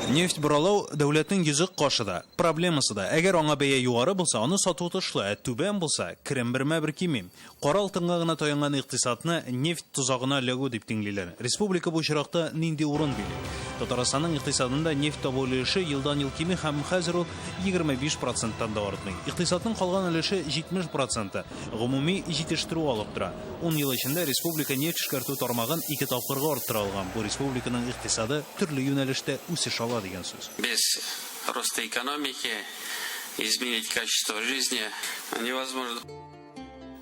Нефть боралау дәүләтнең йөзек кашы да, проблемасы да. Әгәр аңа бәя югары булса, аны сату отышлы, ә түбән булса, керем бермә-бер кими. Кара алтынга гына таянган икътисадны нефть тозагына эләгү дип тиңлиләр. Республика бу очракта нинди урын били? Татарстанның икътисадында нефть табу өлеше елдан-ел кими һәм хәзер ул 25 проценттан да артмый. Икътисадның калган өлеше 70 проценты гомуми җитештерү алып тора. Ун ел эчендә республика нефть эшкәртү тармагын ике тапкырга арттыра алган. Бу республиканың икътисады төрле юнәлештә үсеш ала дигән сүз. Без роста экономики изменить качество жизни невозможно.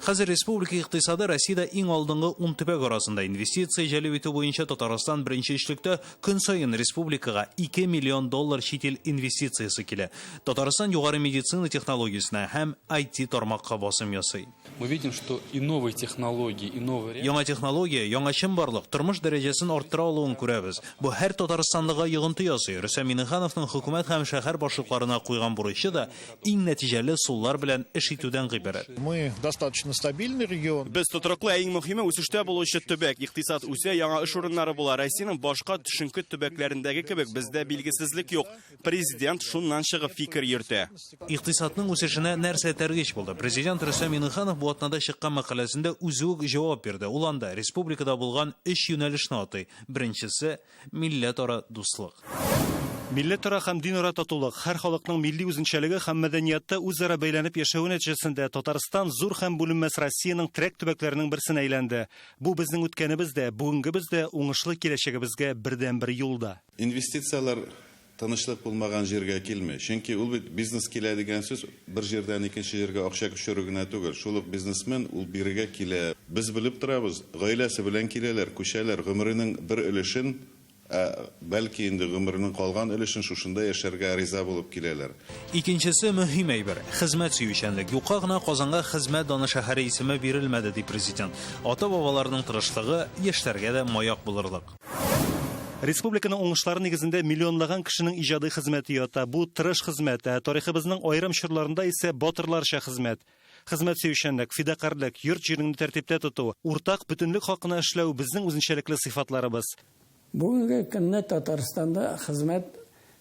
Хәзер республика икътисады Россиядә иң алдынгы ун төбәк арасында. Инвестиция җәлеп итү буенча Татарстан беренче өчлектә. Көн саен республикага 2 миллион доллар чит ил инвестициясе килә. Татарстан югары медицина технологиясенә һәм IT тармакка басым ясый. Мы видим, что и новые технологии, и новые Яңа технология, яңа чынбарлык тормыш дәрәҗәсен арттыра алуын күрәбез. Бу һәр татарстанлыга йогынты ясый. Рөстәм Миңнехановның хөкүмәт һәм шәһәр башлыкларына куйган бурычы да иң нәтиҗәле ысуллар белән эш итүдән гыйбарәт. Мы достаточно стабильный регион. Без тотрыклы, ә иң мөһиме, үсештә булучы төбәк. Икътисад үсә, яңа эш урыннары була. Россиянең башка төшенке төбәкләрендәге кебек, бездә билгесезлек юк. Президент шуннан чыгып фикер йөртә. Икътисадның үсешенә нәрсә этәргеч булды? Президент Рөстәм Миңнеханов бу атнада чыккан мәкаләсендә үзе үк җавап бирде. Ул анда республикада булган өч юнәлешне атый. Беренчесе, милләтара дуслык. Милләтара һәм динара татулык, һәр халыкның милли үзенчәлеге һәм мәдәнияты үзара бәйләнеп яшәве нәтиҗәсендә Татарстан зур һәм бүленмәс Россиянең терәк төбәкләренең берсенә әйләнде. Бу безнең үткәнебез дә, бүгенгебез дә, уңышлы киләчәгебезгә бердәнбер юл да. Инвестицияләр тынычлык булмаган җиргә килми. Чөнки ул бит бизнес килә дигән сүз бер җирдән икенче җиргә акча күчерү генә түгел. Шул ук бизнесмен ул бирегә килә. Без белеп торабыз, гаиләсе белән киләләр, күчәләр, гомеренең бер өлешен, ә бәлки инде гомеренең калган өлешен шушында яшәргә риза булып киләләр. Икенчесе мөһим әйбер, хезмәт сөючәнлек. Юкка гына Казанга Хезмәт даны шәһәре исеме бирелмәде, ди Президент. Ата-бабаларның тырышлыгы яшьләргә дә маяк булырлык. Республиканың уңышлары нигезендә миллионлаган кешенең иҗади хезмәте ята. Бу тырыш хезмәт, ә тарихыбызның аерым чорларында исә батырларча хезмәт. Хезмәт сөючәнлек, фидакарьлек, йорт-җиреңне тәртиптә тоту, уртак бөтенлек хакына эшләү безнең үзенчәлекле сыйфатларыбыз. Бүгенге көнне Татарстанда хезмәт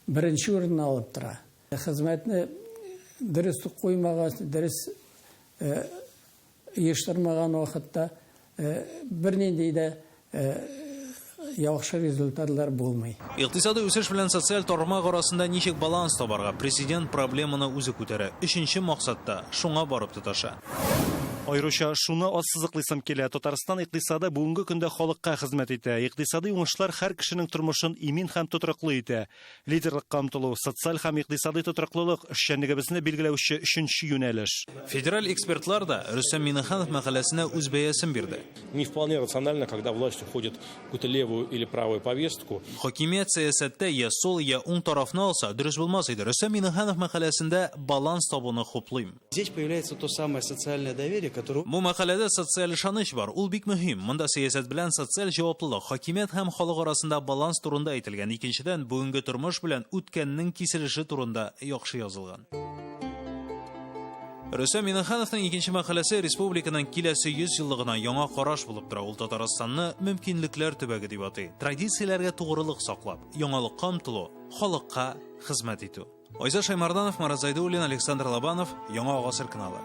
беренче урынны алып тора. Хезмәтне дөрес куймагач, дөрес оештырмаган вакытта бернинди дә яхшы результатлар булмый. Икътисадый үсеш белән социаль тармак арасында ничек баланс табарга? Президент проблеманы үзе күтәрә. Өченче максат та шуңа барып тоташа. Аеруча шуны ассызыклыйсым килә, Татарстан икътисады бүгенге көндә халыкка хезмәт итә. Икътисадый уңышлар һәр кешенең тормышын имин һәм тотрыклы итә. Лидерлыкка омтылу, социаль һәм икътисадый тотрыклылык, эшчәнлегебезне билгеләүче өченче юнәлеш. Федераль экспертлар да Рөстәм Миңнеханов мәкаләсенә үз бәясен бирде. Не вполне рационально, когда власть уходит в какую-то левую или правую повестку. Хакимият сәясәттә я сул, я уң тарафны алса, дөрес булмас иде. Рөстәм Миңнеханов мәкаләсендә баланс табуны хуплыйм. Здесь появляется то самое социальное доверие, которое... Бу мәкаләдә социаль ышаныч бар, ул бик мөһим. Монда сәясәт белән социаль җаваплылык, хакимият һәм халык арасында баланс турында әйтелгән. Икенчедән, бүгенге тормыш белән үткәннең киселеше турында яхшы язылган. Рөстәм Миңнехановның икенче мәкаләсе республиканың киләсе 100 еллыгына яңа караш булып тора. Ул Татарстанны мөмкинлекләр төбәге дип атый. Традицияләргә тугрылык саклап, яңалыкка омтылу, халыкка хезмәт итү. Айза Шаймарданов, Марат Зайдуллин, Александр Лобанов, Яңа Гасыр каналы.